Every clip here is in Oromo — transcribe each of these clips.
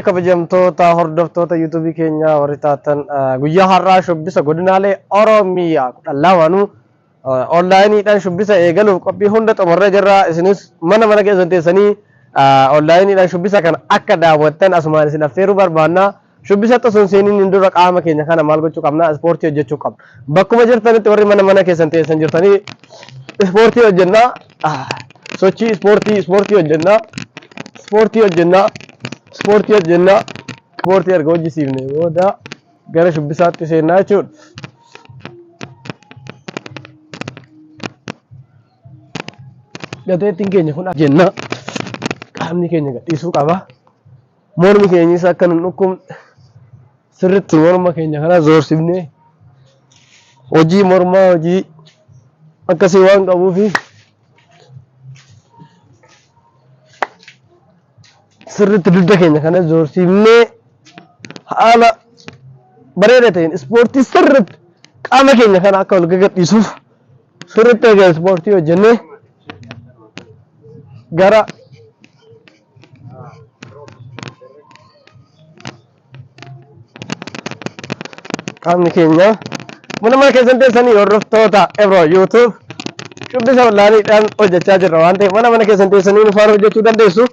Kabajamtoota hordoftoota yuutuubii keenyaa warri taatan, guyyaa har'aa shubbisa godinaalee Oromiyaa 12nuu onlaayiniidhaan shubbisa eegaluuf qophii hunda xumurree jirra. Isinis mana mana keessan teessanii onlaayiniidhaan shubbisa kana akka daawwattan asumaan isin affeeruu barbaanna. Shubbisa osoo hin seeniin dura qaama keenya kana maal gochuu qabna? Ispoortii hojjechuu qabna. Bakkuma jirtanitti warri mana mana keessan teessan jirtanii ispoortii hojjennaa. Sochii ispoortii ispoortii hojjennaa. Ispoortii hojjennaa. Ispoortii hojjennaa. Ispoortii erga hojjisiifne booda gara shubbisaatti seennaa jechuudha. Gateettiin keenya kun jenna. Qaamni keenya gadhiisuu qaba. Mormi keenyis akka nun dhukkubne sirriitti morma keenya kana zoorsifnee, hojii mormaa hojii akkasii waan qabuufi, sirriitti dugda keenya kana zoorsifnee haala bareeda ta'een ispoortii sirriitti qaama keenya kana akka ol gagadhiisuuf sirriitti egaa ispoortii hojjennee gara qaamni keenya. Mana mana keessan teessanii, hordoftoota Ebro YouTube, shubbisa onlaayiniidhaan hojjechaa jirra waan ta'eef, mana mana keessan teessanii nu faana hojjechuu dandeessu.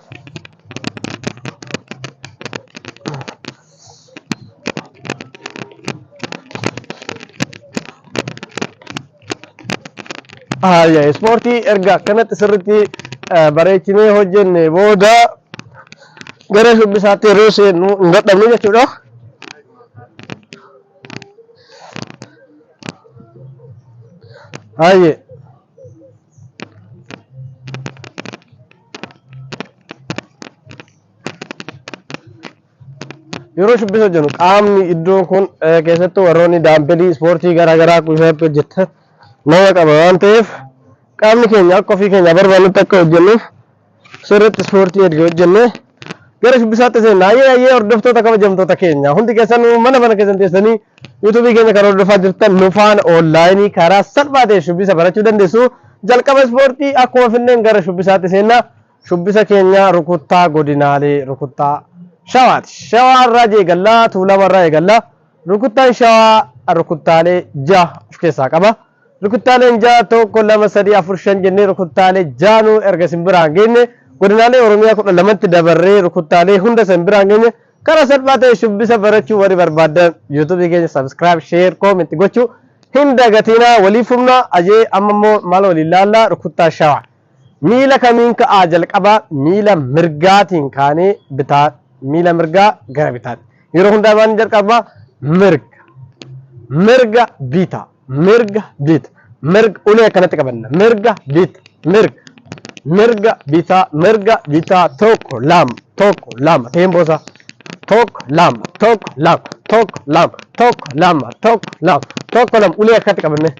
Haayya, ispoortii erga akkanatti sirriitti bareechinee hojjenne booda gara shubbisaatti yeroo seennu hin dadhabnu jechuudha. Haayye. Yeroo shubbisa hojjennu qaamni iddoon kun, keessattuu warroonni daambilii ispoortii garaagaraa kuusaatti hojjetan, nama qaba waan ta'eef, qaamni keenya akka ofii keenya barbaannutti akka hojjennuuf sirriitti ispoortii erga hojjennee gara shubbisaatti seenna. Ayyee ayyee, hordoftoota kabajamtoota keenya, hundi keessanuu mana mana keessan teessanii yuutuubii keenya kan hordofaa jirtan, nu faana onlaayinii karaa salphaa ta'e shubbisa barachuu dandeessu. Jalqaba ispoortii akkuma finneen gara shubbisaatti seenna. Shubbisa keenya rukuttaa godinaalee, rukuttaa Shawaati. Shawaa irraa eegallaa, Tuulama irraa eegallaa. Rukuttaan Shawaa rukuttaalee jaha of keessaa qaba. Rukuttaaleen jaha, tokko, lama, sadii, afur, shan jennee rukuttaalee jaanuu erga isin biraan geenye, godinaalee Oromiyaa 12tti dabarree rukuttaalee hunda isin biraan geenye, karaa salphaa ta'e shubbisa barachuu warri barbaaddan yuutuubii keenya subscribe, share, comment gochuu hin dagatinaa. Waliif humna ajee. Amma immoo maal waliin laallaa? Rukuttaa Shawaa. Miila kamiin ka'aa? Jalqaba miila mirgaatiin kaanee bitaa, miila mirgaa gara bitaatti. Yeroo hundaa maal jalqaba? Mirga. Mirga, bitaa. Mirga, bita. Mirga, ulee akkanatti qabanna. Mirga, bita. Mirga. Mirga, bitaa, mirga, bitaa, tokko, lama, tokko, lama. Teemboosaa. Tokko, lama, tokko, lama, tokko, lama, tokko, lama, tokko, lama, tokko, lama. Ulee akkatti qabanne.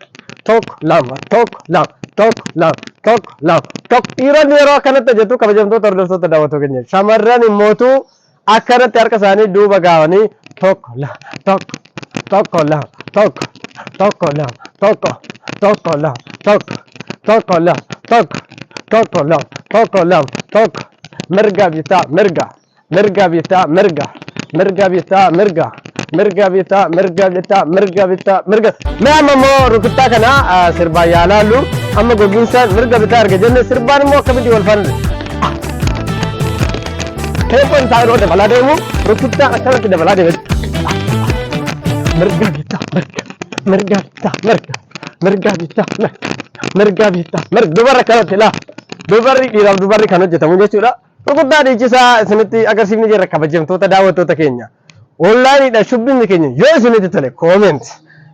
Tokko, lama, tokko, lama, tokko, lama, tokko, lama, tokko. Dhiironni yeroo akkanatti hojjetu, kabajamtoota hordoftoota daawwattoota keenya. Shamarran immootu akkanatti harka isaanii duuba gaawanii tokko, lama, tokko, tokko, lama, tokko, tokko, lama, tokko, tokko, lama, tokko, tokko, lama, tokko, tokko, lama, tokko, lama, tokko, mirga, bitaa, mirga, mirga, bitaa, mirga, mirga, bitaa, mirga, mirga, bitaa, mirga, bitaa, mirga, bitaa, mirga. Mee amma immoo rukuttaa kana sirbaan yaa laallu. Amma gogiinsa mirga bitaa erga jenne, sirbaan immoo akkamitti wal faana? Teempoon isaa yeroo dabalaa deemu rukuttaan akkanatti dabalaa deema. Mirga, bitaa, mirga, mirga, bitaa, mirga, mirga, bitaa, mirga, mirga, bitaa, mirga. Dubarra akkanatti laa. Dubarri, dhiiraaf dubarri kan hojjetamu jechuudha. Rukuttaa dhiichisaa isinitti agarsiifni jirra, kabajamtoota daawwattoota keenya. Onlaayiniidha shubbisni keenya. Yoo isinitti tole comment,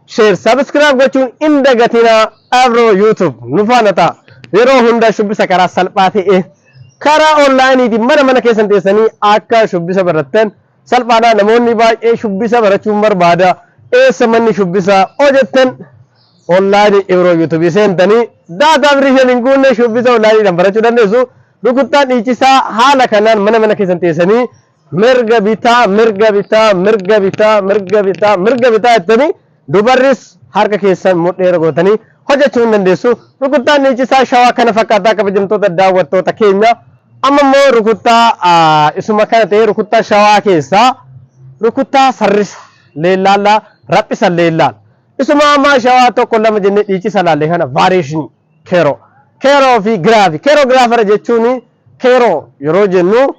share, subscribe gochuun hin dagatinaa. Afro YouTube nu faana ta'a. Yeroo hunda shubbisa karaa salphaa ta'e karaa onlaayiniitiin mana mana keessan teessanii akka shubbisa barattan salphaadha. Namoonni baay'ee shubbisa barachuun barbaada, eessa manni shubbisaa hojjettan? Onlaayinii Ibro YouTube seentanii daataa birii 5 hin guunne shubbisa onlaayiniidhaan barachuu dandeessu. Rukuttaan dhiichisaa haala kanaan mana mana keessan teessanii mirga, bitaa, mirga, bitaa, mirga, bitaa, mirga, bitaa, mirga, bitaa jettanii, dubarris harka keessan mudheera gootanii hojjechuu hin dandeessu. Rukuttaan dhiichisaa Shawaa kana fakkaataa, kabajamtoota daawwattoota keenya. Amma immoo rukuttaa isuma kana ta'ee rukuttaa shawaa keessaa rukuttaa sarrisa leellaallaa raphisa leellaal. Isuma ammaa shawaa tokko lama jennee dhiichisa laalle kana variation keeroo. Keeroo fi giraafi. Keeroo giraafara jechuun keeroo yeroo jennu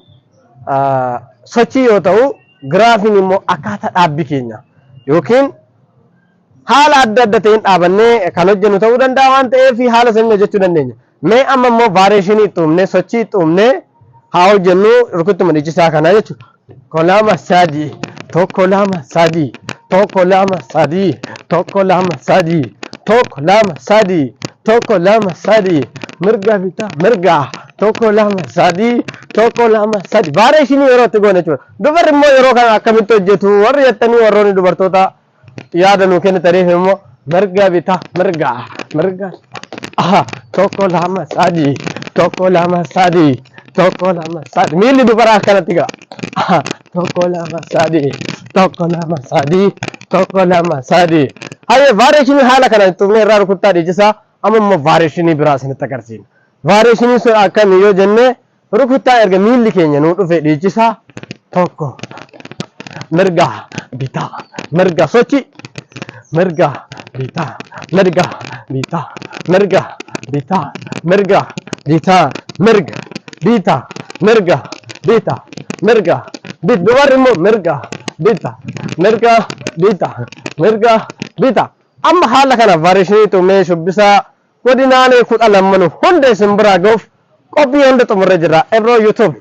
sochii yoo ta'u giraafiin immoo akkaataa dhaabbii keenya yookiin haala adda adda ta'een dhaabannee kan hojjennu ta'uu danda'a waan ta'eef haala saniin hojjechuu dandeenya. Mee amma immoo variation itti uumnee sochii itti uumnee haa hojjennu rukuttuma dhiichisaa kana jechuudha. Tokko lama sadii tokko lama sadii tokko lama sadii tokko lama sadii tokko lama sadii tokko lama sadii mirga bitaa mirga tokko lama sadii tokko lama sadii variation yeroo itti goone jechuudha. Dubarri immoo yeroo kana akkamitti hojjetu warri jettanii warroonni dubartoota yaada nuu kennitaniif immoo mirga bitaa mirga mirga aha tokko lama sadii tokko lama sadii tokko lama sadii miilli dubaraa akkanatti ga'a. Aha tokko lama sadii tokko lama sadii tokko lama sadii. Hayyee variation haala kana itti irraa rukuttaa dhiichisaa amma immoo variation biraa isinitti agarsiisna. Variation sun akkamii yoo jenne rukuttaa erga miilli keenya nuu dhufe dhiichisaa tokko mirga bitaa mirga sochi mirga bitaa mirga bitaa mirga bitaa mirga bitaa mirga bitaa mirga bitaa mirga bit dubarri immoo mirga bitaa mirga bitaa mirga bitaa. Amma haala kana variation tumee shubbisaa godinaalee 12 hunda isin biraa ga'uuf qophii hunda xumurree jirra. Ibroo YouTube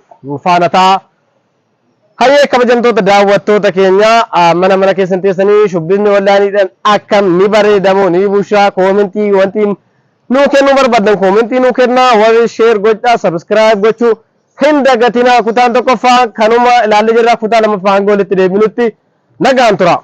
faana ta'a. Hayyee kabajamtoota daawwattoota keenya mana mana keessan teessanii shubbisni wallaaniidhaan akkam ni bareedamoo ni bushaa comment wanti nuu kennuu barbaadan comment nuu kennaa warri share godhaa subscribe gochuu hin dagatinaa kutaan tokkoffaa kanuma ilaallee jirra kutaa lammaffaa hanga walitti deebinutti nagaan tura.